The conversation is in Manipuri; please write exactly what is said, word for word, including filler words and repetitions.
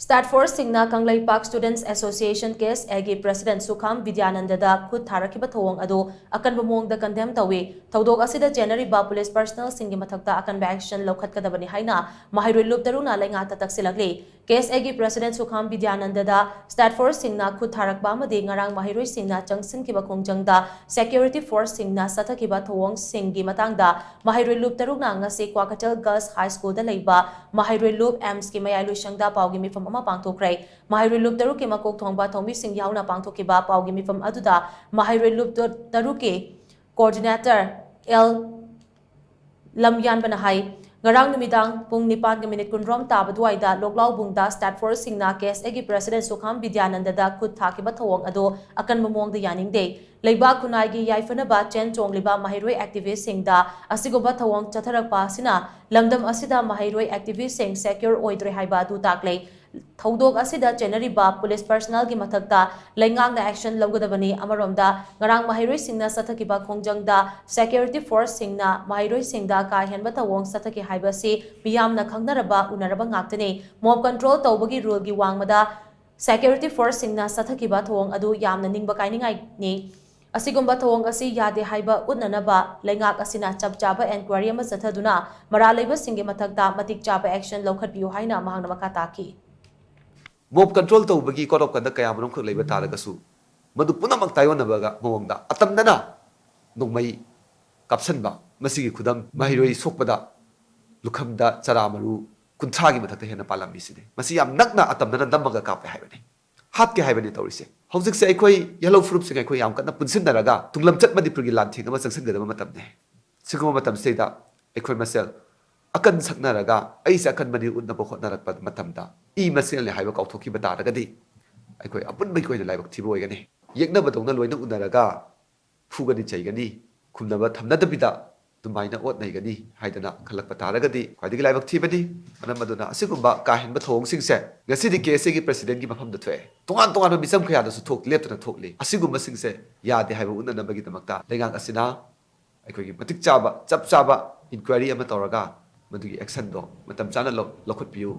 ꯁ꯭ꯇꯥꯠ ꯐꯣꯔꯁꯁꯤꯡꯅ ꯀꯪꯂꯩꯄꯥꯛ ꯁ꯭ꯇꯨꯗꯦꯟꯠꯁ ꯑꯦꯁꯣꯁꯤꯌꯦꯁꯟ, ꯀꯦ ꯑꯦꯁ ꯑꯦꯒꯤ ꯄ꯭ꯔꯦꯁꯤꯗꯦꯟꯠ ꯁꯨꯈꯥꯝ ꯕꯤꯗ꯭ꯌꯥꯅꯟꯗꯗ ꯈꯨꯠ ꯊꯥꯔꯛꯈꯤꯕ ꯊꯧꯑꯣꯡ ꯑꯗꯨ ꯑꯀꯟꯕ ꯃꯑꯣꯡꯗ ꯀꯟꯗꯦꯝ ꯇꯧꯏ꯫ ꯊꯧꯗꯣꯛ ꯑꯁꯤꯗ ꯆꯦꯟꯅꯔꯤꯕ ꯄꯨꯂꯤꯁ ꯄꯔꯁꯅꯦꯜꯁꯤꯡꯒꯤ ꯃꯊꯛꯇ ꯑꯀꯟꯕ ꯑꯦꯛꯁꯟ ꯂꯧꯈꯠꯀꯗꯕꯅꯤ ꯍꯥꯏꯅ ꯃꯍꯩꯔꯣꯏ ꯂꯨꯞ ꯇꯔꯨꯛꯅ ꯂꯩꯉꯥꯛꯇ ꯇꯛꯁꯤꯜꯂꯛꯂꯤ꯫ ꯀꯦ ꯑꯦꯁ ꯑꯦꯒꯤ ꯄ꯭ꯔꯦꯁꯤꯗꯦꯟꯠ ꯁꯨꯈꯥꯝ ꯕꯤꯗ꯭ꯌꯥꯅꯟꯗꯗ ꯁ꯭ꯇꯥꯠ ꯐꯣꯔꯁꯁꯤꯡꯅ ꯈꯨꯠ ꯊꯥꯔꯛꯄ ꯑꯃꯗꯤ ꯉꯔꯥꯡ ꯃꯍꯩꯔꯣꯏꯁꯤꯡꯅ ꯆꯪꯁꯤꯟꯈꯤꯕ ꯈꯣꯡꯖꯪꯗ ꯁꯦꯀ꯭ꯌꯨꯔꯤꯇꯤ ꯐꯣꯔꯁꯁꯤꯡꯅ ꯆꯠꯊꯈꯤꯕ ꯊꯧꯑꯣꯡꯁꯤꯡꯒꯤ ꯃꯇꯥꯡꯗ ꯃꯍꯩꯔꯣꯏ ꯂꯨꯞ ꯇꯔꯨꯛꯅ ꯉꯁꯤ ꯀ꯭ꯋꯥꯀꯩꯊꯦꯜ ꯒꯔꯜꯁ ꯍꯥꯏ ꯁ꯭ꯀꯨꯜꯗ ꯂꯩꯕ ꯃꯍꯩꯔꯣꯏ ꯂꯨꯞ ꯑꯦꯝꯁꯀꯤ ꯃꯌꯥꯏꯂꯣꯏꯁꯪꯗ ꯄꯥꯎꯒꯤ ꯃꯤꯐꯝ ꯑꯃ ꯄꯥꯡꯊꯣꯛꯈ꯭ꯔꯦ꯫ ꯃꯍꯩꯔꯣꯏ ꯂꯨꯞ ꯇꯔꯨꯛꯀꯤ ꯃꯀꯣꯛ ꯊꯣꯡꯕ ꯊꯧꯃꯤꯁꯤꯡ ꯌꯥꯎꯅ ꯄꯥꯡꯊꯣꯛꯈꯤꯕ ꯄꯥꯎꯒꯤ ꯃꯤꯐꯝ ꯑꯗꯨꯗ ꯃꯍꯩꯔꯣꯏ ꯂꯨꯞ ꯇꯔꯨꯛꯀꯤ ꯀꯣꯑꯣꯔꯗꯤꯅꯦꯇꯔ ꯑꯦꯜ ꯂꯝꯌꯥꯟꯕꯅ ꯍꯥꯏ, ꯉꯔꯥꯡ ꯅꯨꯃꯤꯗꯥꯡ ꯄꯨꯡ ꯅꯤꯄꯥꯟꯒ ꯃꯤꯅꯤꯠ ꯀꯨꯟꯔꯣꯝ ꯇꯥꯕ ꯑꯗꯨꯋꯥꯏꯗ ꯂꯣꯛꯂꯥꯎꯕꯨꯡꯗ ꯁ꯭ꯇꯥꯠ ꯐꯣꯔꯁꯁꯤꯡꯅ ꯀꯦ ꯑꯦꯁ ꯑꯦꯒꯤ ꯄ꯭ꯔꯦꯁꯤꯗꯦꯟꯠ ꯁꯨꯈꯥꯝ ꯕꯤꯗ꯭ꯌꯥꯅꯟꯗꯗ ꯈꯨꯠ ꯊꯥꯈꯤꯕ ꯊꯧꯑꯣꯡ ꯑꯗꯨ ꯑꯀꯟꯕ ꯃꯑꯣꯡꯗ ꯌꯥꯅꯤꯡꯗꯦ꯫ ꯂꯩꯕꯥꯛ ꯈꯨꯟꯅꯥꯏꯒꯤ ꯌꯥꯏꯐꯅꯕ ꯆꯦꯟ ꯆꯣꯡꯂꯤꯕ ꯃꯍꯩꯔꯣꯏ ꯑꯦꯛꯇꯤꯚꯤꯁ꯭ꯠꯁꯤꯡꯗ ꯑꯁꯤꯒꯨꯝꯕ ꯊꯧꯑꯣꯡ ꯆꯠꯊꯔꯛꯄ ꯑꯁꯤꯅ ꯂꯝꯗꯝ ꯑꯁꯤꯗ ꯃꯍꯩꯔꯣꯏ ꯑꯦꯛꯇꯤꯚꯤꯁ꯭ꯠꯁꯤꯡ ꯁꯦꯀ꯭ꯌꯨꯔ ꯑꯣꯏꯗ꯭ꯔꯦ ꯍꯥꯏꯕ ꯑꯗꯨ ꯇꯥꯛꯂꯦ꯫ ꯊꯧꯗꯣꯛ ꯑꯁꯤꯗ ꯆꯦꯟꯅꯔꯤꯕ ꯄꯨꯂꯤꯁ ꯄꯔꯁꯅꯦꯜꯒꯤ ꯃꯊꯛꯇ ꯂꯩꯉꯥꯛꯅ ꯑꯦꯛꯁꯟ ꯂꯧꯒꯗꯕꯅꯤ꯫ ꯑꯃꯔꯣꯝꯗ, ꯉꯔꯥꯡ ꯃꯍꯩꯔꯣꯏꯁꯤꯡꯅ ꯆꯠꯊꯈꯤꯕ ꯈꯣꯡꯖꯪꯗ ꯁꯦꯀ꯭ꯌꯨꯔꯤꯇꯤ ꯐꯣꯔꯁꯁꯤꯡꯅ ꯃꯍꯩꯔꯣꯏꯁꯤꯡꯗ ꯀꯥ ꯍꯦꯟꯕ ꯊꯧꯑꯣꯡ ꯆꯠꯊꯈꯤ ꯍꯥꯏꯕꯁꯤ ꯃꯤꯌꯥꯝꯅ ꯈꯪꯅꯔꯕ, ꯎꯅꯔꯕ ꯉꯥꯛꯇꯅꯤ꯫ ꯃꯣꯕ ꯀꯟꯇ꯭ꯔꯣꯜ ꯇꯧꯕꯒꯤ ꯔꯨꯜꯒꯤ ꯋꯥꯡꯃꯗ ꯁꯦꯀ꯭ꯌꯨꯔꯤꯇꯤ ꯐꯣꯔꯁꯁꯤꯡꯅ ꯆꯠꯊꯈꯤꯕ ꯊꯧꯑꯣꯡ ꯑꯗꯨ ꯌꯥꯝꯅ ꯅꯤꯡꯕ ꯀꯥꯏꯅꯤꯡꯉꯥꯏꯅꯤ꯫ ꯑꯁꯤꯒꯨꯝꯕ ꯊꯧꯑꯣꯡ ꯑꯁꯤ ꯌꯥꯗꯦ ꯍꯥꯏꯕ ꯎꯠꯅꯅꯕ ꯂꯩꯉꯥꯛ ꯑꯁꯤꯅ ꯆꯞ ꯆꯥꯕ ꯏꯟꯀ꯭ꯋꯥꯏꯔꯤ ꯑꯃ ꯆꯠꯊꯗꯨꯅ ꯃꯔꯥꯜ ꯂꯩꯕꯁꯤꯡꯒꯤ ꯃꯊꯛꯇ ꯃꯇꯤꯛ ꯆꯥꯕ ꯑꯦꯛꯁꯟ ꯂꯧꯈꯠꯄꯤꯌꯨ ꯍꯥꯏꯅ ꯃꯍꯥꯛꯅ ꯃꯈꯥ ꯇꯥꯈꯤ꯫ ꯃꯣꯕ ꯀꯟꯇ꯭ꯔꯣꯜ ꯇꯧꯕꯒꯤ ꯀꯣꯗ ꯑꯣꯐ ꯀꯟꯗꯛ ꯀꯌꯥ ꯃꯔꯨꯝꯈꯛ ꯂꯩꯕ ꯇꯥꯔꯒꯁꯨ, ꯃꯗꯨ ꯄꯨꯝꯅꯃꯛ ꯇꯥꯏꯑꯣꯟꯅꯕꯒ ꯃꯑꯣꯡꯗ ꯑꯇꯝꯅꯅ ꯅꯣꯡꯃꯩ ꯀꯥꯞꯁꯟꯕ, ꯃꯁꯤꯒꯤ ꯈꯨꯗꯝ ꯃꯍꯩꯔꯣꯏ ꯁꯣꯛꯄꯗ ꯂꯨꯈꯝꯗ ꯆꯔꯥ ꯃꯔꯨ ꯀꯨꯟꯊ꯭ꯔꯥꯒꯤ ꯃꯊꯛꯇ ꯍꯦꯟꯅ ꯄꯥꯜꯂꯝꯃꯤꯁꯤꯅꯤ꯫ ꯃꯁꯤ ꯌꯥꯝ ꯅꯛꯅ ꯑꯇꯝꯅꯅ ꯅꯝꯃꯒ ꯀꯥꯞꯄꯦ ꯍꯥꯏꯕꯅꯤ, ꯍꯥꯠꯀꯦ ꯍꯥꯏꯕꯅꯤ ꯇꯧꯔꯤꯁꯦ꯫ ꯍꯧꯖꯤꯛꯁꯦ ꯑꯩꯈꯣꯏ ꯌꯦꯜꯍꯧ ꯐꯨꯔꯨꯞꯁꯤꯡ ꯑꯩꯈꯣꯏ ꯌꯥꯝ ꯀꯟꯅ ꯄꯨꯟꯁꯤꯟꯅꯔꯒ ꯇꯨꯡꯂꯝꯆꯠ ꯃꯅꯤꯄꯨꯔꯒꯤ ꯂꯥꯟꯊꯦꯡ ꯑꯃ ꯆꯪꯁꯤꯟꯒꯗꯕ ꯃꯇꯝꯅꯤ꯫ ꯁꯤꯒꯨꯝꯕ ꯃꯇꯝꯁꯤꯗꯩꯗ ꯑꯩꯈꯣꯏ ꯃꯁꯦꯜ ꯑꯀꯟ ꯁꯛꯅꯔꯒ ꯑꯩꯁꯦ ꯑꯀꯟꯕꯅꯤ ꯎꯠꯅꯕ ꯍꯣꯠꯅꯔꯛꯄ ꯃꯇꯝꯗ, ꯏ ꯃꯁꯦꯜꯅꯤ ꯍꯥꯏꯕ ꯀꯥꯎꯊꯣꯛꯈꯤꯕ ꯇꯥꯔꯒꯗꯤ ꯑꯩꯈꯣꯏ ꯑꯄꯨꯟꯕꯒꯤ ꯑꯣꯏꯅ ꯂꯥꯏꯕꯛ ꯊꯤꯕ ꯑꯣꯏꯒꯅꯤ꯫ ꯌꯦꯛꯅꯕꯗꯧꯅ ꯂꯣꯏꯅ ꯎꯅꯔꯒ ꯐꯨꯒꯅꯤ ꯆꯩꯒꯅꯤ, ꯈꯨꯝꯅꯕ ꯊꯝꯅꯗꯕꯤꯗ ꯑꯗꯨꯃꯥꯏꯅ ꯑꯣꯠ ꯅꯩꯒꯅꯤ ꯍꯥꯏꯗꯅ ꯈꯜꯂꯛꯄ ꯇꯥꯔꯒꯗꯤ ꯈ꯭ꯋꯥꯏꯗꯒꯤ ꯂꯥꯏꯕꯛ ꯊꯤꯕꯅꯤ꯫ ꯃꯔꯝ ꯑꯗꯨꯅ ꯑꯁꯤꯒꯨꯝꯕ ꯀꯥ ꯍꯦꯟꯕ ꯊꯧꯑꯣꯡꯁꯤꯡꯁꯦ ꯉꯁꯤꯗꯤ ꯀꯦ ꯑꯦꯁ ꯑꯦꯒꯤ ꯄ꯭ꯔꯦꯁꯤꯗꯦꯟꯠꯀꯤ ꯃꯐꯝꯗ ꯊꯣꯛꯑꯦ, ꯇꯣꯉꯥꯟ ꯇꯣꯉꯥꯟꯕ ꯃꯤꯆꯝ ꯀꯌꯥꯗꯁꯨ ꯊꯣꯛ-, ꯂꯦꯞꯇꯅ ꯊꯣꯛꯂꯤ꯫ ꯑꯁꯤꯒꯨꯝꯕꯁꯤꯡꯁꯦ ꯌꯥꯗꯦ ꯍꯥꯏꯕ ꯎꯠꯅꯅꯕꯒꯤꯗꯃꯛꯇ ꯂꯩꯉꯥꯛ ꯑꯁꯤꯅ ꯑꯩꯈꯣꯏꯒꯤ ꯃꯇꯤꯛ ꯆꯥꯕ, ꯆꯞ ꯆꯥꯕ ꯏꯟꯀ꯭ꯋꯥꯏꯔꯤ ꯑꯃ ꯇꯧꯔꯒ ꯃꯗꯨꯒꯤ ꯑꯦꯛꯁꯟꯗꯣ ꯃꯇꯝ ꯆꯥꯅ ꯂꯧ-, ꯂꯧꯈꯠꯄꯤꯌꯨ꯫